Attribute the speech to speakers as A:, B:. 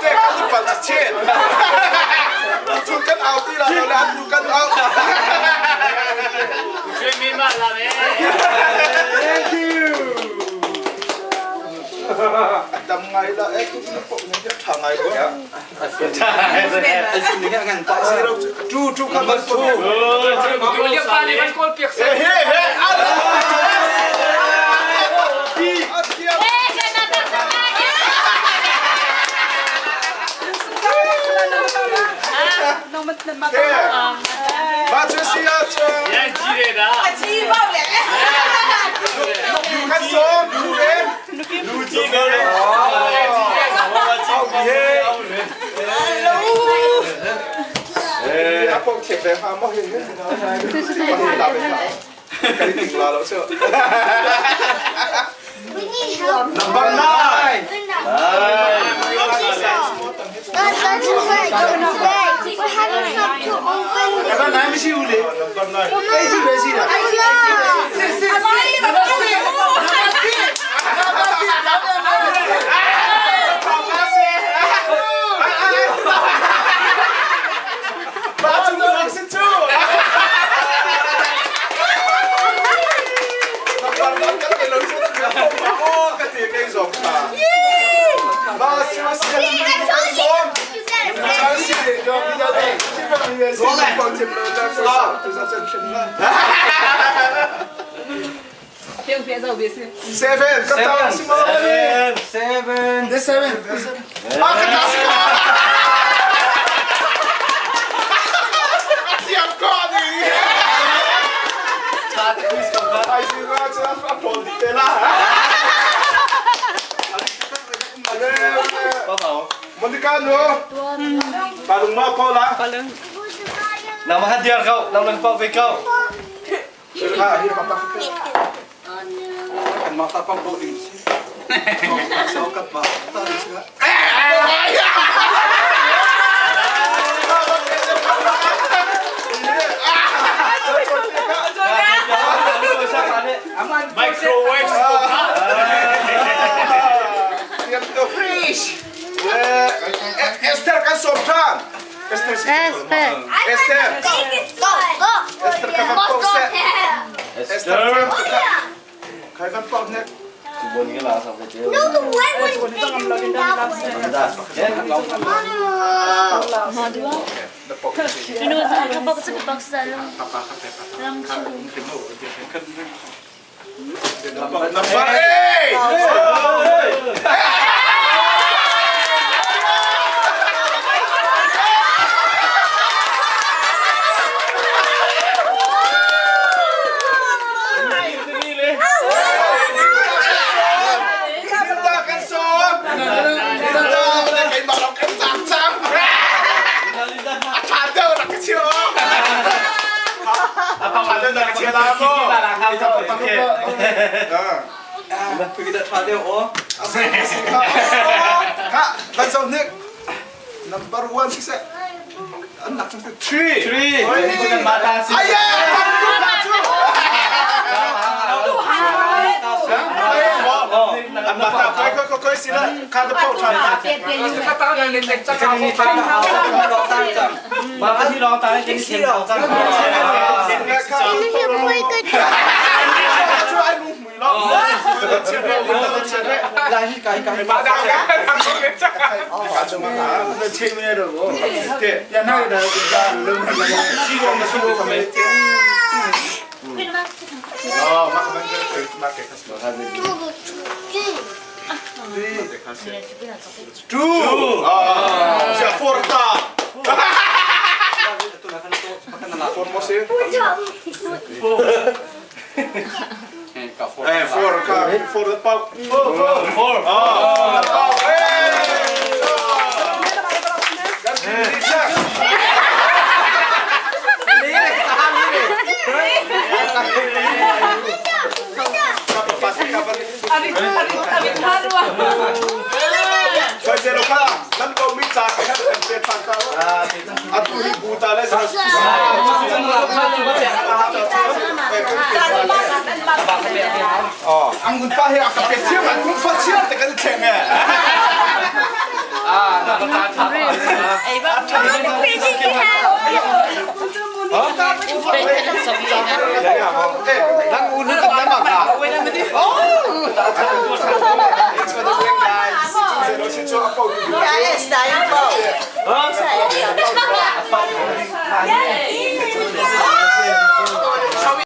A: te kan i pal chin. Cu kan au ti la lo le an nu kan au.
B: Thank you.
A: Dam ngai la e tu na pok ni tha ngai ko. Tu tu kha ban tu. He he Number 9.
B: Number 9 မရှိဘူးလေ
A: Number 9.
B: အဲ့ဒီပဲရှိတာစစ်စစ်စစ်
A: Seven,
B: Seven, seven.
A: This seven. Ah, kata Siap kau ni. Ai si ra cha fa pol di te la. Monica no. Palung ma pa la.
B: Nama hadiah kau, nama lengkap ve kau.
A: Ha, hi papa. Kan ma ta pang bo ding si. So kat ma ta ding si.
C: Microwave
A: Fresh. Esther kan somtan. Esther. Esther. Esther kan pau se. Esther. Kai van pau nek.
D: No, the white one's bigger than that one.
A: Number 8. Linda kan som. Linda kai ma lo kan chang chang. A tha deuh rak ka chio. A tha deuh rak ka chio la mo.
B: Kita tha deuh o.
A: Kha, kan som nik. Number 1 si se. An nak chung 3.
B: Three. Mata si.
A: Ayah, tu An mata koi koi koi koi sila kha de pau than.
B: Mata si long ta ni si long ta.
A: Chu ai lu mui lo.
B: Lai hi kai kai.
A: Ma da ka ka chu ma ta na che me ro go. Te
B: Ya na da da lum
A: si go ma si go me. Oh, ma ka ma ke kas ma. Two. Ah, sia forta. Four mo si. Eh, four ka, four the pau.
B: Four four.
A: Ah, four the pau. Eh. Gan si Pasti kabar. Koi zero ka, nan ko mi cha ka kan pe than ta. Atu hi bu ta le sa. Oh, ang gun pa he ka pe chiam an kun fa chiam te kan theng e.
B: Ah, na
A: Nang unu kan nama ka.